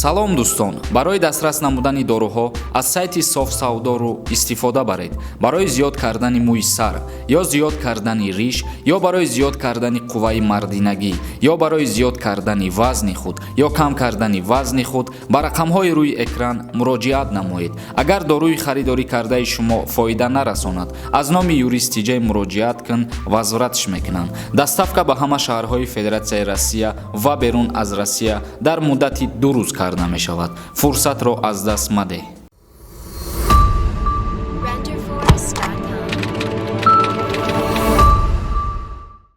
Салом, дӯстон! Барои дастрас намудани доруҳо аз сайти Софсавдору истифода баред. Барои зиёд кардани мӯи сар ё зиёд кардани риш, ё барои зиёд кардани қувваи мардинагӣ, ё барои зиёд кардани вазни худ, ё кам кардани вазни худ ба рақамҳои рӯи экран муроҷиат намоед. Агар доруи харидорӣ кардаи шумо фоида нарасонад, аз номи Юрист Тиҷай муроҷиат кун, возвратш мекунанд. Доставка ба ҳама шаҳрҳои Федератсияи Россия ва берун аз Россия дар муддати 2 рӯз карда мешавад. Фурсатро аз даст мадеҳ. Renderforest.com.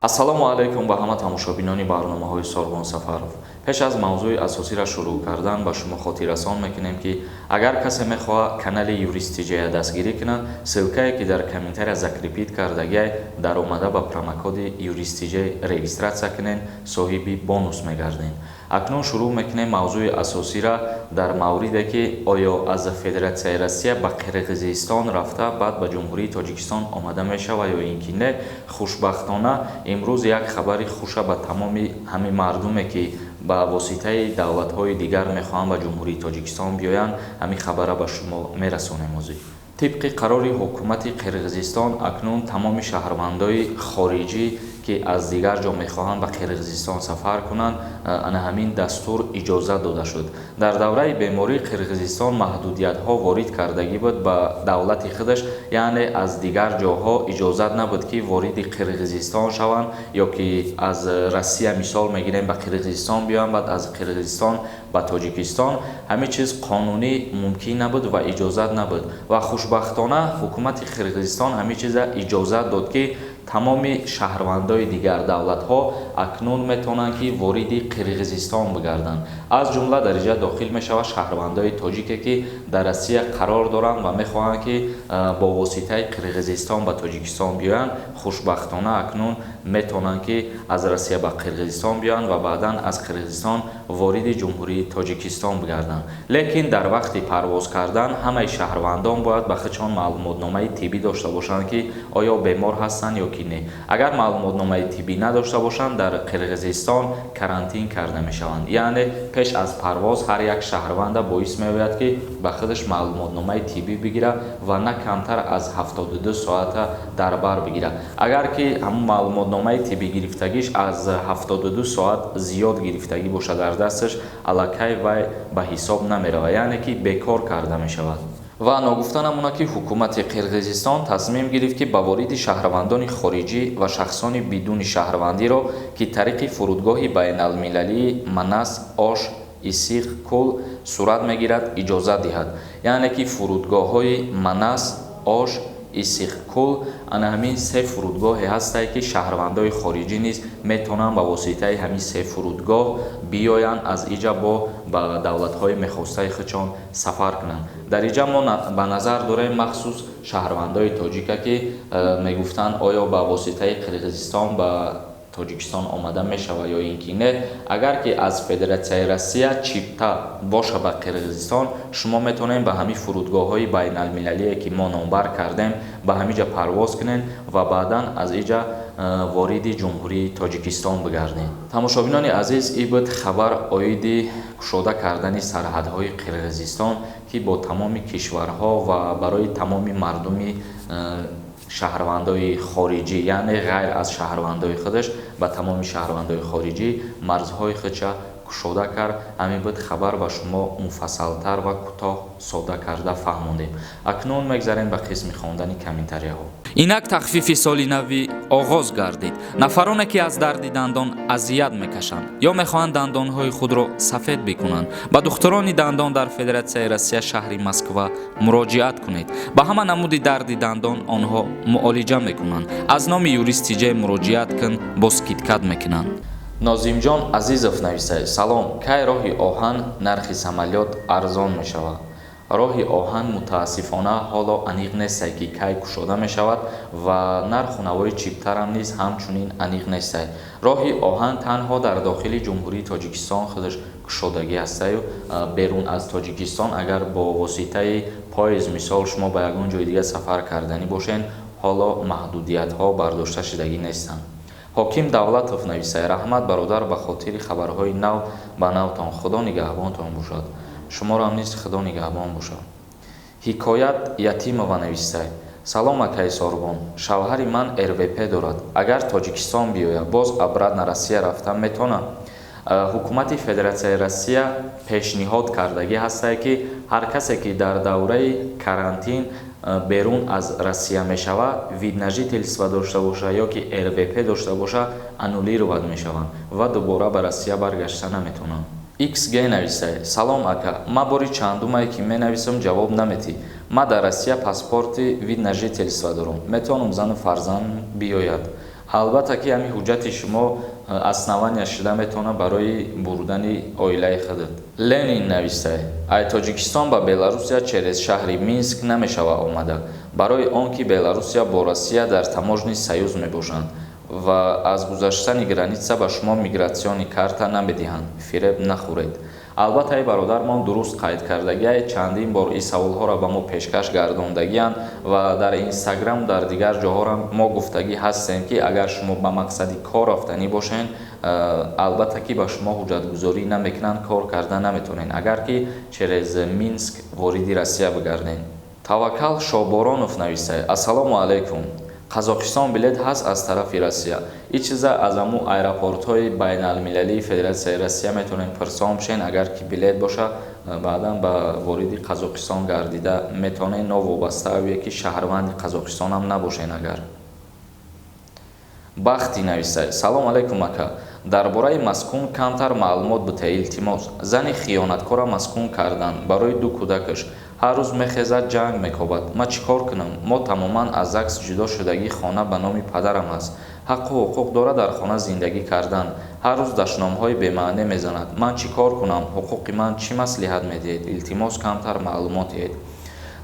Ассалому алайкум ба ҳама тамошобинони барномаҳои Сорбон Сафаров. Пеш аз мавзӯи асосиро шурӯъ кардан, ба шумо хотиррасон мекунем, ки агар касе мехоҳад канали Юрист Тиҷая дастгирӣ кунад, ссылкае, ки дар комментария закрепить кардагиай, даромада ба промокоди Юрист Тиҷай регистрация кунен, соҳиби бонус мегарден. Акнун шурӯъ мекунем мавзӯи асосира дар мавриде, ки оё аз Федератсияи Россия ба Қирғизистон рафта, баъд ба Ҷумҳурии Тоҷикистон омада мешавад ё ин ки не. Хушбахтона, имрӯз як хабари хуша ба тамоми ҳамин мардуме, ки ба воситаи давлатҳои дигар мехоҳанд ба Ҷумҳурии Тоҷикистон биёянд, ҳамин хабара ба шумо мерасонем. Ҳозир тибқи қарори ҳукумати Қирғизистон акнун тамоми шаҳрвандои хориҷӣ, ки аз дигар ҷо мехоҳанд ба Қирғизистон сафар кунанд, ана ҳамин дастур иҷозат дода шуд. Дар давраи бемории Қирғизистон маҳдудиятҳо ворид кардагӣ буд ба давлати худаш, яъне аз дигар ҷоҳо иҷозат набуд, ки вориди Қирғизистон шаванд, ё ки аз Россия, мисол мегирем, ба Қирғизистон биёянд, баъд аз Қирғизистон ба Тоҷикистон. Ҳамин чиз қонунӣ мумкин набуд ва иҷозат набуд. Ва хушбахтона, ҳукумати Қирғизистон ҳамин чиза иҷозат дод, ки тамоми шаҳрвандои дигар давлатҳо акнун метавонанд, ки вориди Қирғизистон бигарданд. Аз ҷумла дар инҷа дохил мешавад шаҳрвандои тоҷике, ки дар Россия қарор доранд ва мехоҳанд, ки бо воситаи Қирғизистон ба Тоҷикистон биёянд. Хушбахтона, акнун метавонанд, ки аз Россия ба Қирғизистон биёянд ва баъдан аз Қирғизистон вориди Ҷумҳурии Тоҷикистон бигарданд. Лекин дар вақти парвоз кардан ҳамаи шаҳрвандон бояд ба худшон маълумотномаи тиббӣ дошта бошанд, ки оё бемор ҳастанд ё ки не. Агар маълумотномаи тиббӣ надошта бошанд, дар Қирғизистон карантин карда мешаванд. Яъне пеш аз парвоз ҳар як шаҳрванда боис меояд, ки ба худаш маълумотномаи тиббӣ бигирад ва на камтар аз 72 соата дар бар бигирад. Агар ки ҳамун маълумотномаи тиббӣ гирифтагиш аз 72 соат зиёд гирифтагӣ бошад дар дасташ, аллакай вай ба ҳисоб намеравад, яъне ки бекор карда мешавад. Ва ногуфта намонад, ки ҳукумати Қирғизистон тасмим гирифт, ки ба вориди шаҳрвандони хориҷӣ ва шахсони бидуни шаҳрвандиро, ки тариқи фурудгоҳи байналмилалии Манас, Ош, Иссиқ Кул сурат мегирад, иҷозат диҳад. Яъне ки фурудгоҳҳои Манас, Ош, Иссиқкул, ана ҳамин се фурудгоҳе ҳастае, ки шаҳрвандои хориҷӣ низ метавонанд ба воситаи ҳамин се фурудгоҳ биёянд, аз иҷа бо ба давлатҳои мехостаи худшон сафар кунанд. Дар иҷа мо ба назар дорем махсус шаҳрвандои тоҷика, ки мегуфтанд, оё ба воситаи Қирғизистон ба Тоҷикистон омада мешавад ё ин ки не. Агар ки аз Федератсияи Россия чипта боша ба Қирғизистон, шумо метавонед ба ҳамин фурудгоҳҳои байналмилалие, ки мо номбар кардем, ба ҳамин ҷа парвоз кунед ва баъдан аз иҷа вориди Ҷумҳурии Тоҷикистон бигардед. Тамошобинони азиз, ин буд хабар оиди кушода кардани сарҳадҳои Қирғизистон, ки бо тамоми кишварҳо ва барои тамоми мардуми шаҳрвандои хориҷӣ, яъне ғайр аз шаҳрвандои худаш, ба тамоми шаҳрвандои хориҷӣ марзҳои худша кушода кард. Ҳамин буд хабар, ба шумо муфассалтар ва кӯтоҳ сода карда фаҳмондем. Акнун мегзарем ба қисми хондани комментарияҳо. Инак тахфифи соли навӣ оғоз гардид. Нафароне, ки аз дарди дандон азият мекашанд ё мехоҳанд дандонҳои худро сафед бикунанд, ба духтурони дандон дар Федератсияи Россия, шаҳри Москва муроҷиат кунед. Ба ҳама намуди дарди дандон онҳо муолиҷа мекунанд. Аз номи Юрист Тиҷай муроҷиат кун, бо скидка мекунанд. Нозимҷон Азизов нависад: «Салом, кай роҳи оҳан, нархи самолёт арзон мешавад?» Роҳи оҳан, мутаассифона, ҳоло аниқ нестай, ки кай кушода мешавад, ва нарху навои чиптарам низ ҳамчунин аниқ нестай. Роҳи оҳан танҳо дар дохили Ҷумҳурии Тоҷикистон худаш кушодагӣ ҳастаю берун аз Тоҷикистон агар бо воситаи поезд, мисол, шумо ба ягон ҷои дигар сафар карданӣ бошед, ҳоло маҳдудиятҳо бардошта шудагӣ нестанд. Ҳоким Давлатов нависай: раҳмат, бародар, ба хотири хабарҳои нав ба навтон. Худо нигаҳбонтон бошад. Шуморо низ Худо нигаҳбон бошад. Ҳикоят Ятимова навистай: салом, акаи Сорбон, шавҳари ман РВП дорад, агар Тоҷикистон биёяд, боз обратно Россия рафтан метавонад? Ҳукумати Федератсияи Россия пешниҳод кардагӣ ҳастае, ки ҳар касе, ки дар давраи карантин берун аз Россия мешавад, вид на жительство дошта боша ё ки РВП дошта боша, аннулировать мешаванд ва дубора ба Россия баргашта наметавонанд. XG нависай: салом, ака, ма бори чандумае ки менависам, ҷавоб наметӣ. Ма дар Россия паспорти вид на жительство дорам, метавонам зану фарзанд биёяд? Албатта, ки ҳамин ҳуҷҷати шумо основания шуда метавонад барои бурдани оилаи худат. Ленин навистай: ай Тоҷикистон ба Беларусия через шаҳри Минск намешава омада, барои он ки Беларусия бо Россия дар таможенный союз мебошанд ва аз гузаштани граница ба шумо миграционный карта намедиҳанд, фиреб нахӯред. Албатта, ай бародармон дуруст қайд кардагиай. Чандин бор ин саволҳоро ба мо пешкаш гардондагианд ва дар Инстаграм, дар дигар ҷоҳоро мо гуфтагӣ ҳастем, ки агар шумо ба мақсади кор рафтанӣ бошед, албатта, ки ба шумо ҳуҷҷатгузорӣ намекунанд, кор карда наметавонед, агар ки через Минск вориди Россия бигардед. Таваккал Шоборонов нависай: ассалому алайкум, Қазоқистон билет ҳаст аз тарафи Россия? Ин чиза аз ҳамун аэропортҳои байналмилалии Федератсияи Россия метавонед пурсон бошен. Агар ки билет боша, баъдан ба вориди Қазоқистон гардида метавонед, новобаста ое ки шаҳрванди Қазоқистонам набошен. Агар Бахтӣ нависай: салом алайкум, ака, дар бораи маскун камтар маълумот бите, илтимос. Зани хиёнаткора маскун карданд барои ду кӯдакаш, ҳар рӯз мехезад, ҷанг мекобад. Ман чӣ кор кунам? Мо тамоман аз ЗАГС ҷудо шудагӣ, хона ба номи падарам аст, ҳаққу ҳуқуқ дорад дар хона зиндагӣ кардан. Ҳар рӯз дашномҳои бемаъне мезанад. Ман чӣ кор кунам? Ҳуқуқи ман чӣ маслиҳат медиҳед? Илтимос, камтар маълумот диҳед.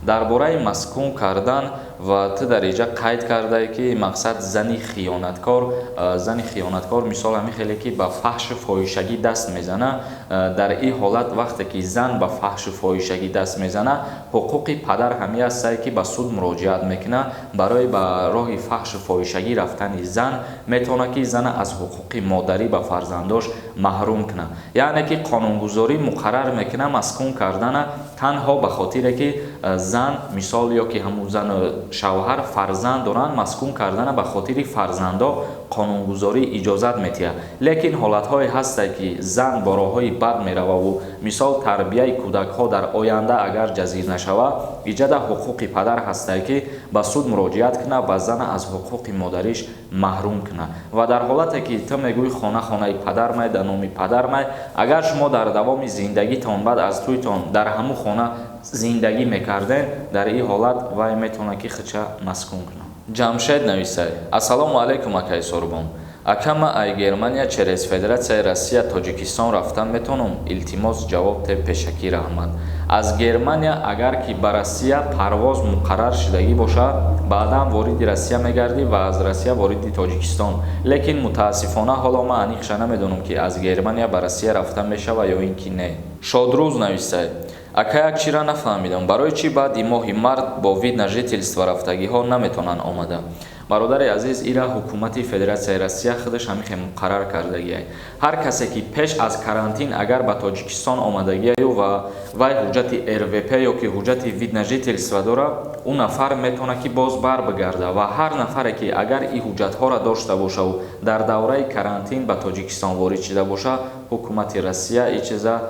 Дар бораи маскун кардан ва ту дар инҷа қайд кардае, ки мақсад зани хиёнаткор, зани хиёнаткор, мисол ҳамин хеле ки ба фаҳшу фоҳишагӣ даст мезана. Дар ин ҳолат, вақте ки зан ба фаҳшу фоҳишагӣ даст мезана, ҳуқуқи падар ҳамин астае, ки ба суд муроҷиат мекунад барои ба роҳи фаҳшу фоҳишагӣ рафтани зан. Метавонад, ки зана аз ҳуқуқи модарӣ ба фарзандош маҳрум кунад. Яъне ки қонунгузорӣ муқаррар мекунад маскун кардана танҳо ба хотире ки зан, мисол, ё ки ҳамун зану шавҳар фарзанд доранд, маскун кардана ба хотири фарзандо қонунгузорӣ иҷозат медиҳад. Лекин ҳолатҳое ҳастанд, ки зан бо роҳҳои бад мерававу, мисол, тарбияи кӯдакҳо дар оянда агар ҷазир нашавад, иҷада ҳуқуқи падар ҳастае, ки ба суд муроҷиат кунад ва зана аз ҳуқуқи модариш маҳрум кунад. Ва дар ҳолате ки ту мегӯӣ, хона хонаи падармай, дар номи падармай, агар шумо дар давоми зиндагитон баъд аз тӯйтон дар ҳамун хона зиндагӣ мекардем, дар ин ҳолат вай метавонад, ки худша маскун кунад. Ҷамшед нависай: ассалому алайкум, акаи Сорбон, ака, ма ай Германия через Федератсияи Россия Тоҷикистон рафтан метавонам? Илтимос, ҷавоб те, пешакӣ раҳмат. Аз Германия агар ки ба Россия парвоз муқаррар шудагӣ бошад, баъдан вориди Россия мегардӣ ва аз Россия вориди Тоҷикистон. Лекин мутаассифона, ҳоло ман аниқша намедонам, ки аз Германия ба Россия рафта мешава ё ин ки не. Шодрӯз нависай: ака, як чира нафаҳмидам, барои чӣ баъди моҳи март бо вид на жительство рафтагиҳо наметавонанд омада? Бародари азиз, ира ҳукумати Федератсияи Россия худаш ҳамин хел муқаррар кардагиай. Ҳар касе ки пеш аз карантин агар ба Тоҷикистон омадагиаю ва вай ҳуҷҷати РВП ё ки ҳуҷҷати вид на жительство дорад, ӯ нафар метавонад, ки боз бар бигарда. Ва ҳар нафаре ки агар ин ҳуҷҷатҳоро дошта бошаву дар давраи карантин ба Тоҷикистон ворид шуда боша, ҳукумати Россия ин чиза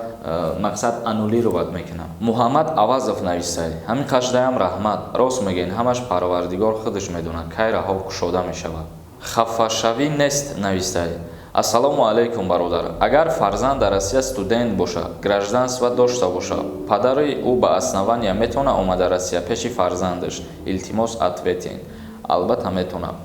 мақсад аннулировать мекунад. Муҳаммад Авазов нависай: ҳамин қашдаям раҳмат, рост мегӯен, ҳамаш Парвардигор худаш медонад, кай раҳо кушода мешавад. Хафашавӣ нест навистай: ассалому алайкум, бародар, агар фарзанд дар Россия студент боша, гражданство дошта боша, падари ӯ ба основания метавонад омада Россия пеши фарзандаш? Илтимос, ответен. Албатта, метавонад.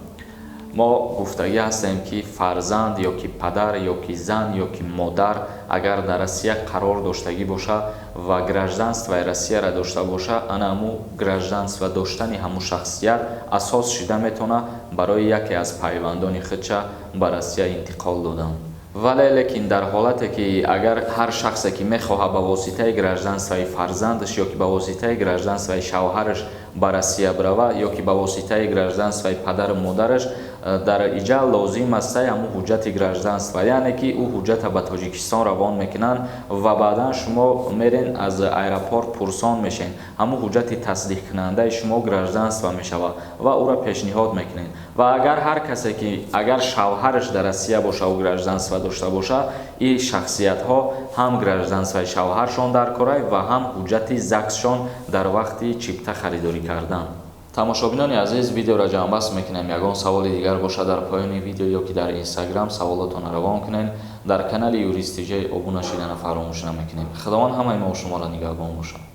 Мо гуфтагӣ ҳастем, ки фарзанд ё ки падар ё ки зан ё ки модар агар дар Россия қарор доштагӣ боша ва гражданствои Россияро дошта боша, ана ҳамун гражданство доштани ҳамун шахсият асос шида метавонад барои яке аз пайвандони худша ба Россия интиқол додан. Вале лекин дар ҳолате ки агар ҳар шахсе ки мехоҳад ба воситаи гражданствои фарзандаш ё ки ба воситаи гражданствои шавҳараш ба Россия бирава ё ки ба воситаи гражданствои падару модараш. Дар иҷа лозим астае ҳамун ҳуҷҷати гражданство, яъне ки ӯ ҳуҷҷата ба Тоҷикистон равон мекунанд ва баъдан шумо мерен, аз аэропорт пурсон мешен, ҳамун ҳуҷҷати тасдиқкунандаи шумо гражданство мешавад ва ӯро пешниҳод мекунед. Ва агар ҳар касе ки агар шавҳараш дар Россия боша ӯ гражданство дошта боша, ин шахсиятҳо ҳам гражданствои шавҳаршон дар корай ва ҳам ҳуҷҷати ЗАГСшон дар вақти чипта харидорӣ кардан. Тамошобинони азиз, видеоро ҷамъбаст мекунем. Ягон саволи дигар бошад, дар поёни видео ё ки дар Инстаграм саволотонро равон кунед. Дар канали Юрист Тиҷай обуна шидана фаромӯш намекунем. Худованд ҳамаи мо шуморо нигаҳбон бошад.